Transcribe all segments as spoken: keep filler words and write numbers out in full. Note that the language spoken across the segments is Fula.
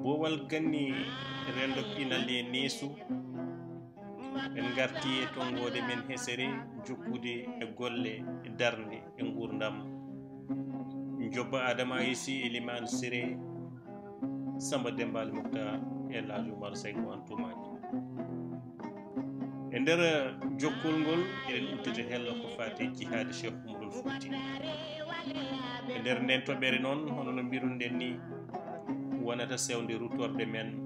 Boowal ganni rendo pinal e neesu, en ngarti e tonngoode men hesere, jokkude e golle e darnde e nguurndam. Jobba Adama Aysi, Elimaan Siré, Samba Demba Ali Muktar e El Hadj Oumar Seck Antumaji. E nder jokkol ngol, eɗen uddita hello ko faati e jihaade Cheikh Oumarul Fouti. E nder nden toɓɓere noon, hono no mbiruɗen ni, wonata sewnde ruttorde men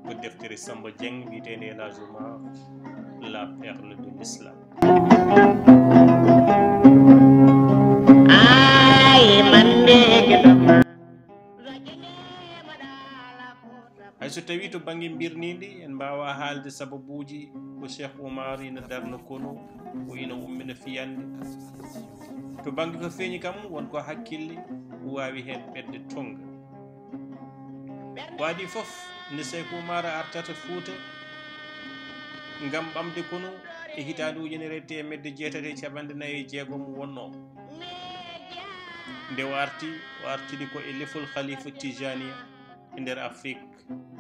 ko deftere Samba Dieng wiyeteende El Hadj Oumar, La Perle de l'Islam. Ay, man de ke ɗo ma. Hay so tawii to bannge mbirniindi en mbaawaa haalde sababuuji ko Cheikh Oumar ina darna konu, o ina ummina fiyannde. To bannge ko feeñi kam won ko hakkille waawi heen ɓetde tonnga. Ko adii fof nde Cheikh Oumar artata Fuuta ngam ɓamde konu e hitaande ujunere e teemedde jeetati e cappanɗe nayi e jeegom wonnoo. Nde o arti, o artiri ko e lefol Khalifa Tijaniya e nder Afrik,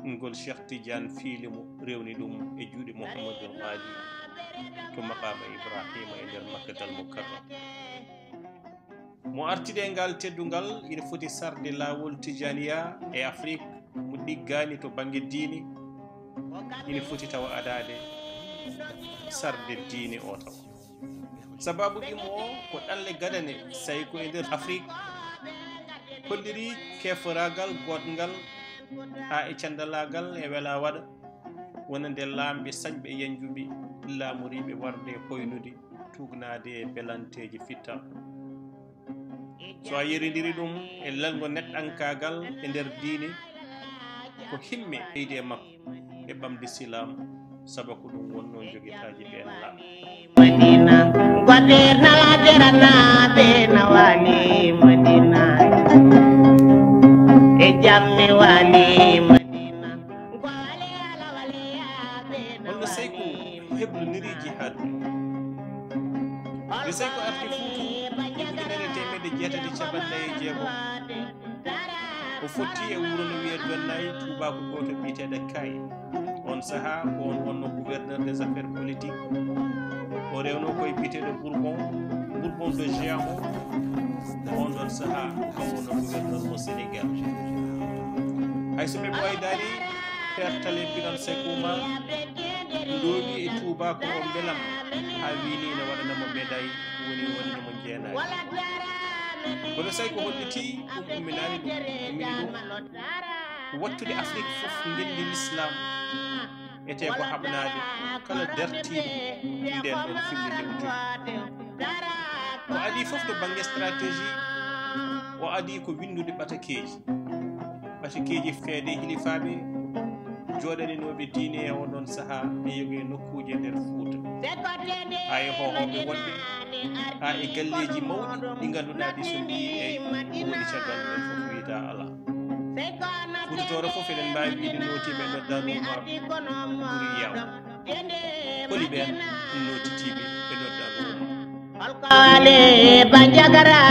ngol Cheikh Tidiane fiili mo, rewni ɗum e juuɗe Mouhamadul Ghali to maqaama Ibrahima e nder Makkatal Mukarram. Mo artiri e ngal teddungal ina foti sarde laawol Tijaniya e Afrik, mo ɗiggaani to bannge diine, ina foti tawa adaade sarde diine o tawa. Sababu ɗimmo o ko ɗanle gadane, tawi ko e nder Afrik, holliri keeferaagal, gootngal, haa e canndalaagal e wela waɗa, wonande laamɓe sañɓe e yanjuɓe, laamoriiɓe warde e hoynude, tuugnaade e belanteeje fittal. So a yerindiri ɗum e lelngo neɗɗankaagal e nder diine, ko himme ɓeydi e makko e ɓamde silaam, sabu ko ɗum wonnoo jogitaaji ɓeen laaɓi. Madina, goɗɗe nala jera na be na wali Madina. E jamme wali Madina. Holno Seyku hebloniri jihaad? Nde Seyku arti Fuuta ujunere e teemedde jeetati e cappanɗe nayi e jeegom, o fotti e wuro no wiyee Donnay, tuubaaku gooto biyeteeɗo Kay. On sahaa ko on wonno gouverneur des affaires politiques. O rewno koye biyeteeɗo Bourbon, Bourbon de Géant o. On ɗon sahaa ko wonno gouverneur mo Sénégal. Hay so ɓe ɓooydaani, pertale pinal Seyku Oumar ndoomi e tuubaaku o mbelam haa wiini ina waɗana mo médaille, woni wonde mo jeenaaki. Kono Seyku holliti ɗum umminaani ɗum, ummini ɗum wattude Afrik fof ngenndi Lislaam, etee ko haɓnaade kala dartiiɗo ndeen ɗoon fimnde nde o jogi. Ko adii fof to bannge stratégie, o adii ko winndude ɓatakeeji. Ɓatakeeji feede hilifaaɓe jooɗaninooɓe diine e oɗon sahaa e yoga e nokkuuje nder Fuuta. Haa e hoohooɓe woɗɓe, haa e galleeji mawɗi ɗi ngannduɗaa ɗi so mbiyi eyi ko woni caggal nden fof wiyata alaa. Fuuta Tooro fof eɗen mbaawi wiyde nootiima e noddaandu Oumar ɓuri yaw. Holi ɓeen nootitiiɓe e noddaandu Oumar? Alkaali Banjagara,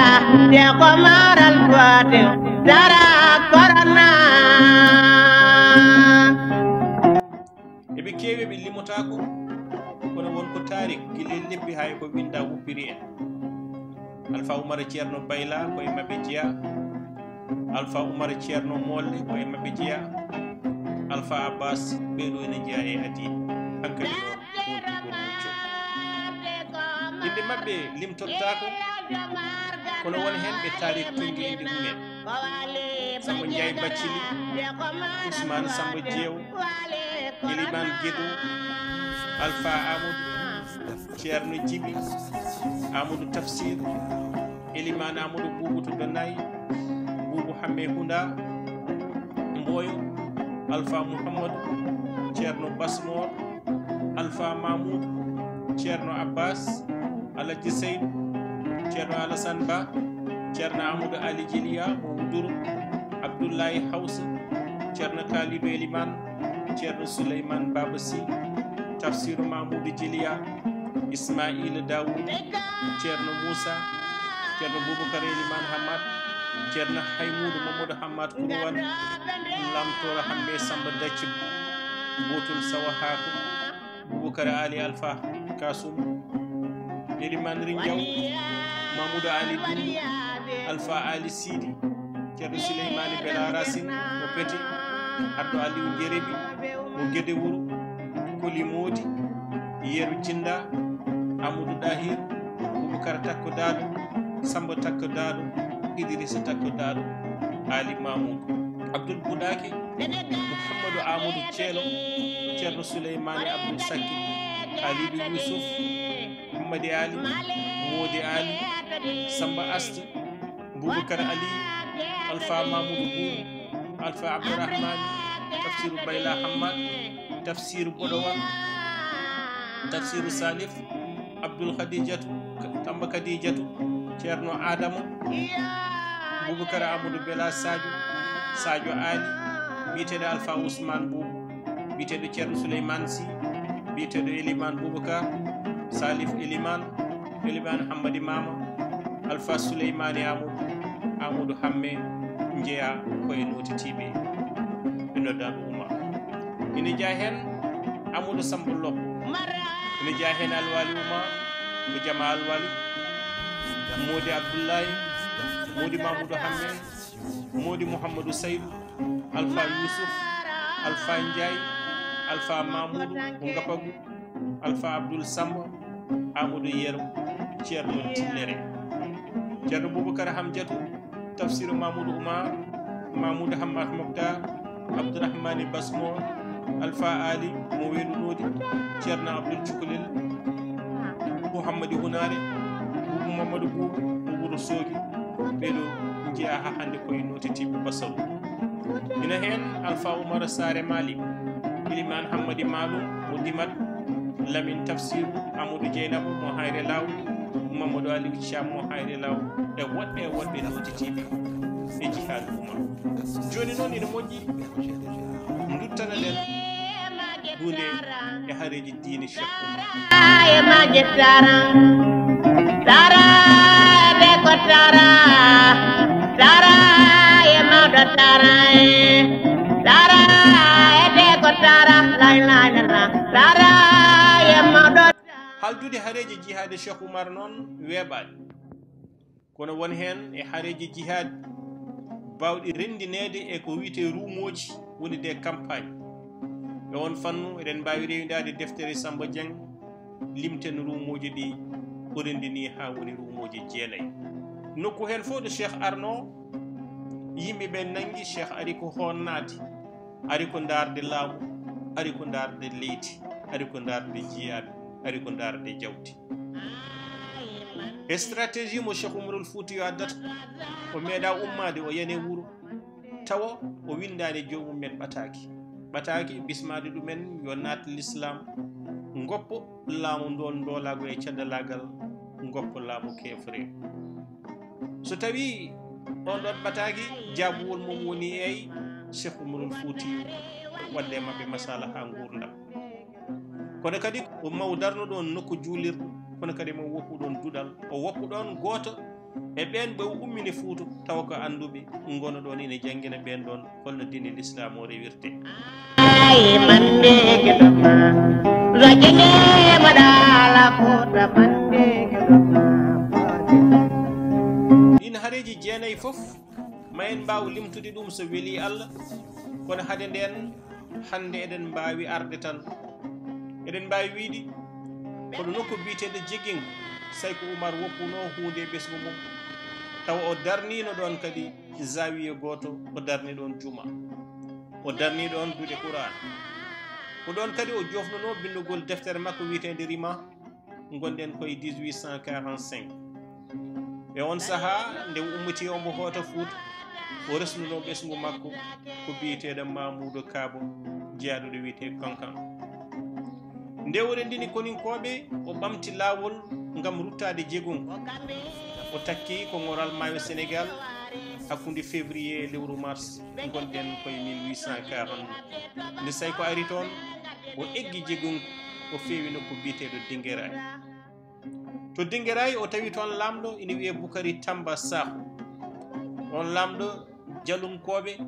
Cheikh Omar Al Fouti, Dara Corona. Eɓe keewi, ɓe limotaako, kono won ko taari gila e lebbi haa e ko winnda wuppiri en. Alfa Oumar Ceerno Bayla ko e maɓɓe jeyaa. Alfa Oumar Ceerno Molle ko e maɓɓe jeyaa. Alfa Abbas, ɓee ɗoo ene jeyaa e adii. Hankadi noon wonti gol mucco. Innde maɓɓe limtottaako, kono won heen ɓe taari tonngi innde mumen. Samba Ndiaye Bathily, Ousmane Samba Jeew, Elimane Guédou, Alpha Amadou, Ceerno Jibi, Amadou Tafsir, Elimane Amadou Boubou to Donnay, Boubou Hamme Hounda, Mboyo, Alpha Mouhamadou, Ceerno Basmor, Alpha Mahmoud, Ceerno Abbas, Alaji Seydou, Ceerno Alassane Ba, Ceerno Amadou Ali Djilia mo Wuduru, Abdoulaye Hawsa, Ceerno Kalidou Elimane, Ceerno Souleymane Baba Sy, Tafsiru Mahmoudou Djilia, Ismaila Dawoud, Ceerno Moussa, Ceerno Boubacar Elimane Hammat, Ceerno Haymoudou Mamadou Hammat Kourouane, Lamtooro Hambe Samba Daccim, Botul Sawa Haako, Boubacar Ali Alpha Kasum, Elimane Rindiaw, Mamoudou Ali Boubou, Alpha Ali Sidi, Ceerno Souleymane Bela Racine mo Pete, Ardo Aliou Jerebi mo Guédé Wuro, Koli Modi, Yeru Jinda, Amadou Dahir, Boubacar Takko Dado, Samba Takko Dado, Idrissa Takko Dado, Ali Mamoudou, Abdoul Boudake, Mouhamadou Amadou Thielo, Ceerno Souleymane Abdoul Sakki, Kalidou Youssouf, Hammadi Ali, Modi Ali, Samba Asti, Boubacar Ali, Alpha Mamoudou Boubou, Alpha Abdourahmane, Tafsiru Bayla Hammat, Tafsiru Bodowan, Tafsiru Salif, Abdoul Khadijatu, Tamba Khadijatu, Ceerno Adama, Boubacar Amadou Bela Sadio, Sadio Ali, biyeteeɗo Alpha Ousmane Boubou, biyeteeɗo Ceerno Souleymane Sy, biyeteeɗo Elimane Boubacar, Salif Elimane, Elimane Hammadi Mama, Alpha Souleymane Amadou, Amadou Hamme, njeyaa koye nootitiiɓe ɓe noddaano Oumar. Ina jeyaa heen Amadou Samba Lobbo, ina jeyaa heen Alwali Oumar, ko jama Alwali, Modi Abdoulaye, Modi Mamoudou Hamme, Modi Mouhamadou Saydou, Alpha Youssouf, Alpha Ndiaye, Alpha Mamoudou, ko Ngapagu, Alpha Abdoul Samba, Amadou Yero, Ceerno Tillere, Ceerno Boubacar Hamdiatou, Tafsir Mamoudou Oumar, Mamoudou Hammat Mokhtar, Abdourahmane Basmo, Alpha Ali mo Welunoodi, Ceerno Abdoul Cukalel, Mouhammadi Hunaare, Boubou Mamadou Boubou mo Wuro Soogi. Ɓeɗo jeyaa haa hannde koye nootitiiɓe Basaru. Ina heen Alpha Oumar Sare Mali, Elimane Hammadi Maloum mo Dimat, Lamine Tafsiru, Amadou Dieynaba mo Hayre Law, Mamadou Aliou Thiam mo Hayre Law, e woɗɓe e woɗɓe nootitiiɓe e Jihaadu Oumar. Jooni noon ina moƴƴi nduttana ɗen huunde e hareeji diine Cheikh Oumar. E majje tara, tara e de ko tara, tara e mawɗo tara e, tara e de ko tara, la ilaha illallah, tara e mawɗo. Haaldude hareeji jihaade Cheikh Oumar noon weeɓaani. Kono won heen e hareeji jihaad baawɗi renndineede e ko wiyetee ruumooji, woni des campagnes. E oon fannu, eɗen mbaawi rewindaade deftere Samba Dieng, limten ruumooji ɗi o renndini haa woni ruumooji jeenayi. Nokku heen fof ɗo Cheikh arno, yimɓe ɓe nanngi, Cheikh ari ko hoonnaade, ari ko ndaarde laamu, ari ko ndaarde leydi, ari ko ndaarde jiyaaɓe, ari ko ndaarde jawdi. E stratégie mo Cheikh Oumarul Fouti yo addata, o meeɗa ummaade, o yani wuro, tawa o winndaani joomum men ɓataaki. Ɓataaki bismaade ɗumen yo naat l'islam, ngoppo laamu ndoon ndoolaagu e caddalaagal, ngoppo laamu keefre. So tawii on ɗon ɓataaki, jaabuwol mum woni eey, Cheikh Oumarul Fouti waɗde e maɓɓe masala haa nguurndam. Kono kadi o maw darno ɗon nokku juulirɗo, kono kadi mo woppu ɗon duɗal, o woppu ɗon gooto e ɓeen ɓe o ummini Fuuta, tawa ko annduɓe, ngona ɗon ina janngina ɓeen ɗon holno diine l'islam o rewirte. Ay, mande ke doma, rajane madala kota mande ke doma. Ɗin hareeji jeenayi fof, ma en mbaaw limtude ɗum so weli Allah, kono hade ndeen, hannde eɗen mbaawi arde tan. Eɗen mbaawi wiyde ko ɗo nokku biyeteeɗo Jigging, Sayku Umar woppunoo huunde e ɓesngu mum, tawa o darniino ɗoon kadi zawiya gooto, o darni ɗoon juma, o darni ɗoon duɗe Quraan. Ko ɗoon kadi o joofnunoo binndugol deftere makko wiyeteende Rima, ngonɗen koye dix-huit cent quarante-cinq. E oon sahaa, nde o ummitii omo hoota Fuuta, o resnunoo ɓesngu makko ko biyeteeɗo Mamuudu Kaabo, jeyaaɗo ɗo wiyetee Kankan. Nde o renndini Koninkooɓe, o ɓamti laawol ngam ruttaade Jegungu. O takki ko ŋoral maayo Senegaal hakkunde février e lewru mars ngonɗen ko e mille huit cent quarante. Nde Sayko ari toon, o eggi Jegungu, o feewi nokku biyeteeɗo Dinguiraye. To Dinguiraye, o tawi toon laamɗo ina wiyee Bukari Tamba Sakho. Oon laamɗo Jalunkooɓe,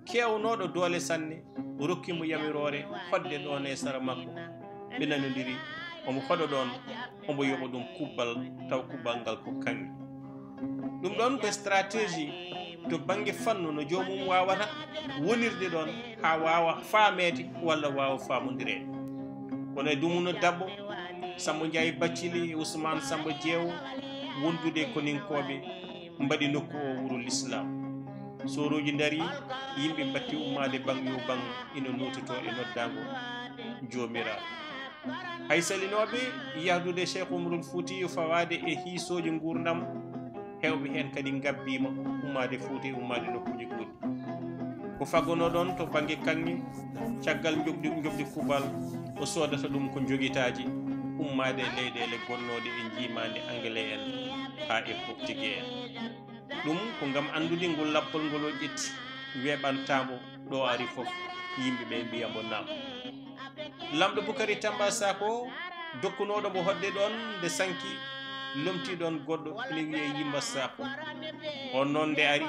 keewnooɗo doole sanne, rokki mo yamiroore hoɗde ɗoon e sara makko, ɓe nanondiri, omo hoɗa ɗoon, omo yoɓa ɗum kubbal, taw kubbal ngal ko kaŋŋe. Ɗum ɗoon ko stratégie to bannge fannu no joomum waawata wonirde ɗoon haa waawa faameede walla waawa faamondireede. Kono e Dumuno Dabbo, Sammbo Njaay Baccili e Usmaan Sammbo Jeewo wondude e Koninkooɓe, mbaɗi nokku o wuro Lislaam. Soorooji ndarii, yimɓe mbatti ummaade baŋ yo baŋ ina nootitoo e noddaango Joomiraaɗo. Hay salinooɓe yahdude Cheikh Oumarul Foutiyou fawaade e hiisooji nguurndam, heewɓe heen kadi ngabbiima ummaade Fuuta e ummaade nokkuuji goɗɗi. Ko faggonoo ɗoon to bannge kaŋŋe, caggal njoɓdi, njoɓdi kubbal, o soodata ɗum ko njogitaaji, ummaade e leyɗeele gonnooɗe e njiimaandi Anglais en haa e Portugais en. Ɗum ko ngam anndude ngol lappol ngol o ƴetti, weeɓantaa mbo ɗo ari fof, yimɓe ɓe mbiya mbo naam. Laamɗo Bukari Tamba Sakho, dokkunooɗo mo hoɗde ɗoon nde sanki, lomtii ɗoon goɗɗo ina wiyee Yimba Sakho. Oon noon nde ari,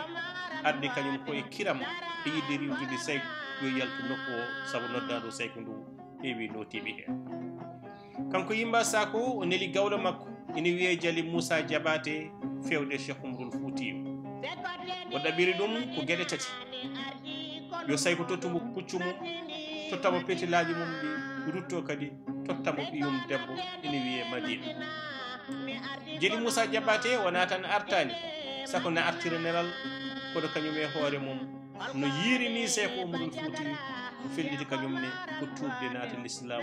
ardi kañum ko e kiram e yiɗde riiwtude Sayku yo yaltu nokku o, sabu noddaandu Sayku ndu heewi nootiiɓe heen. Kanko Yimba Sakho, o neli gawlo makko ina wiyee Jali Moussa Diabaté, feewde Cheikh Oumarul Foutiyou. O ɗaɓɓiri ɗum ko geɗe tati. Yo Sayku tottu mo puccu mum, totta mo petilaaji mum ɗi, rutto kadi, totta mo ɓiyum debbo ina wiyee Madina. Jeli Moussa Diabaté wonaa tan artaani, sako na artira nelal, kono kañum e hoore mum no yiirini Seeko Umarul Fuuti, felliti kañum ne ko tuubde naata lislaam,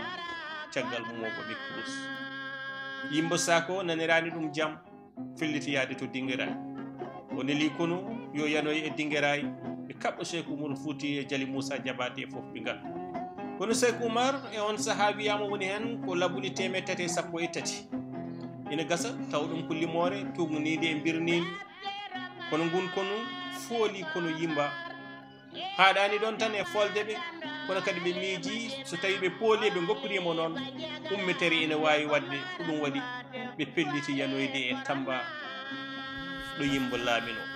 caggal mum o ɓami kurus. Yimba Sakho naniraani ɗum jam, felliti yahde to Dinguiraye. O neli konu yo yanoye e Dinguiraye, ɓe kaɓɓa Seeko Umarul Fuuti e Jali Moussa Diabaté fof ɓe ngarta. Kono Seeko Umar e on sahaa wiyaama woni heen ko labuli teemedde tati e sappo e tati. Ina gasa taw ɗum ko limoore tuugniniinde e mbirniinde. Kono ngun konu fooli kono Yimba. Haaɗaani ɗoon tan e foolde ɓe, kono kadi ɓe miijii so tawii ɓe pooli ɓe ngoppiriima noon, ummetere ina waawi waɗde. Ko ɗum waɗi ɓe pelliti yanoyde e Tamba ɗo Yimba laaminoo.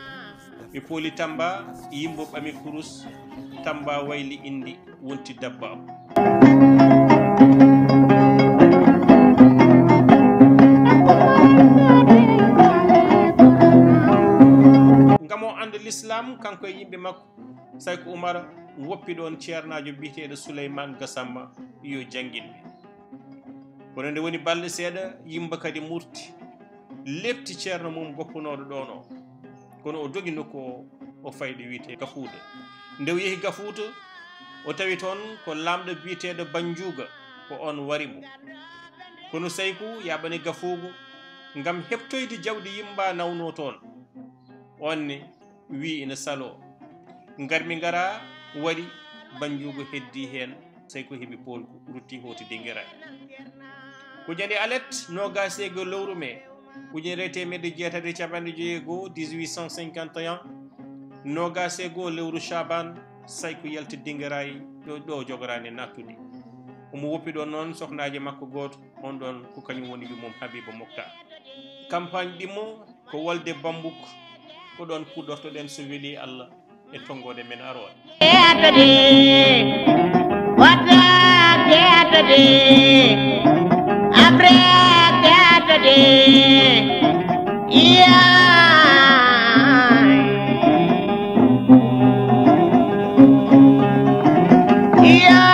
Ɓe pooli Tamba, Yimba ɓami kurus, Tamba wayli inndi, wonti dabbaawo. Ngam o annda lislaam, kanko e yimɓe makko, Sayku Umar woppi ɗoon ceernaajo biyeteeɗo Suleymaan Gasamma yo janngin ɓe. Kono nde woni balɗe seeɗa, Yimba kadi murti, lepti ceerno mum goppunooɗo ɗoon o. Kono o dogi nokku o, o fayi ɗo wiyetee Gafuuta. Nde o yehi Gafuuta, o tawi toon ko laamɗo biyeteeɗo Banjuuga, ko oon wari mo. Kono Sayku yaaɓani Gafuugu ngam heɓtoyde jawdi Yimba nawnoo toon. Oon ne, wii ina saloo. Ngarmi ngara, waɗi, Banjuugu heddii heen, Sayku heɓi poolgu, rutti hooti Dinguiraye. Ko ñande alet noogaas e goo lewru mee, ujunere e teemedde jeetati e cappanɗe joyi e goo, dix-huit cent cinquante et un, noogaas e goo lewru Caabaan, Sayku yalti Dinguiraye, ɗo, ɗo jogoraani naattude. Omo woppi ɗoon noon sohnaajo makko gooto, oon ɗoon ko kañum woni yummum Habiiba Moktaar. Campagne ɗimmo ko wolde Bambuk, ko ɗoon kuɗɗortoɗen so welii Allah e tonngoode men aroore. Teatade, wata teatade, après teatade, iya, iya.